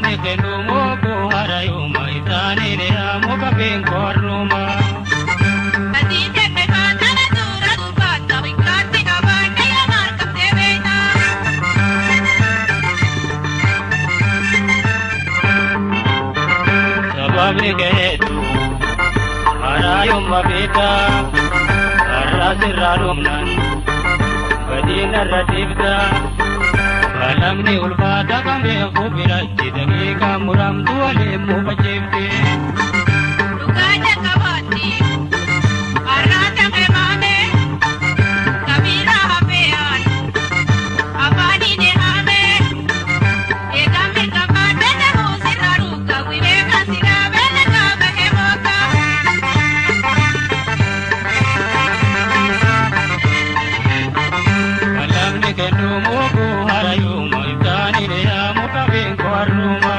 Ballamni kennu muku harayuma isaanii muka beeku haruma. Sababni keetu harayuma beeka har'a sirraa dhumnaan badiinarra dibda. Balamni ulfaata kan beeku birachi daqiiqa muramtu waliin mufachiifti. Balamni kennu muku harayuma ibsaanii muka beeku haruma.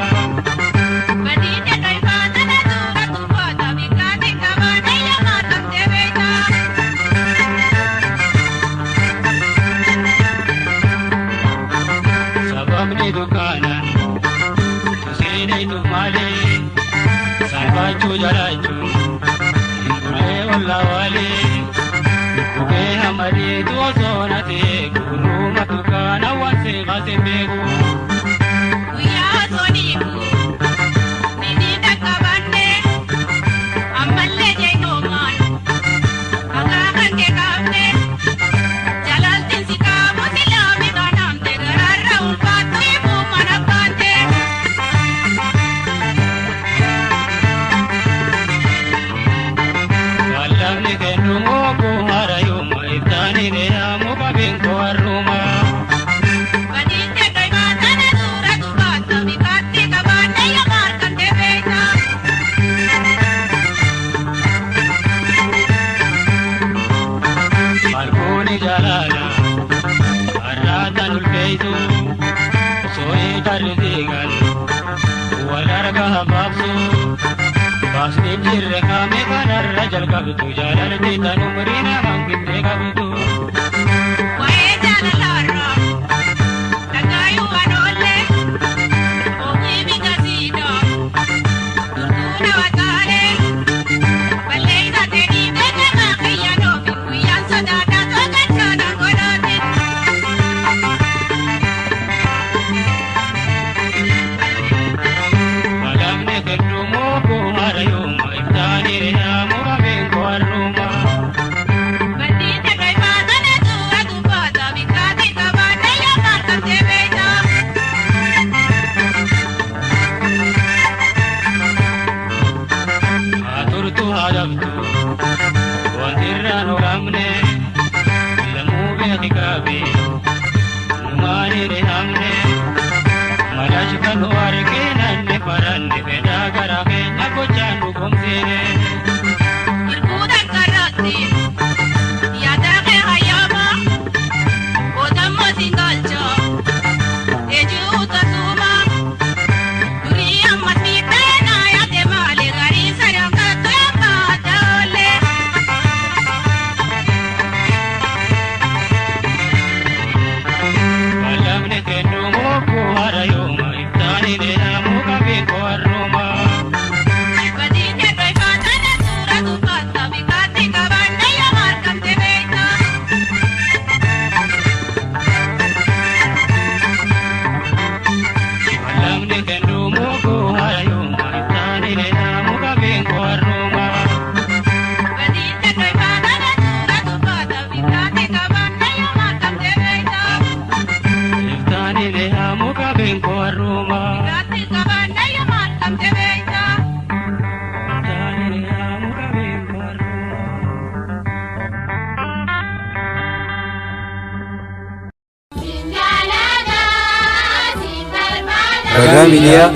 Sababni dukkaanaan tusiinaytu malee salphachuu jalaachuun hin bulee ollaa walee bukkee hamadiitu osoo na ta'e gurruma dukkaana waan seeqase beeku. Ballamni kennu muku harayuma ibsaanii muka beeku haruma. Alkooni jaalala har'aatan ulfeessu sooyee tarrisiigan wal arga habaabsu baasni jirre kaame kanarra jalqabdu jaalalti tan umrii namaan qixxee qabdu. Balamni kennu muku harayuma ibsaanii muka beeku haruma. Haa turtu haa dhabdu wanti irraan horamne lammuu beeki qabe numaan hin hamne malash kan nu argee nanne baranne fedhaa garaa keenya gochaan nu gomsine. Balamni kennu muku harayuma ibsaanii muka beeku haruma. Balamni kennu muku harayuma ibsaanii muka beeku haruma. Iftaanii muka beeku haruma. Iftaanii muka beeku haruma. Ragaa Miidiyaa.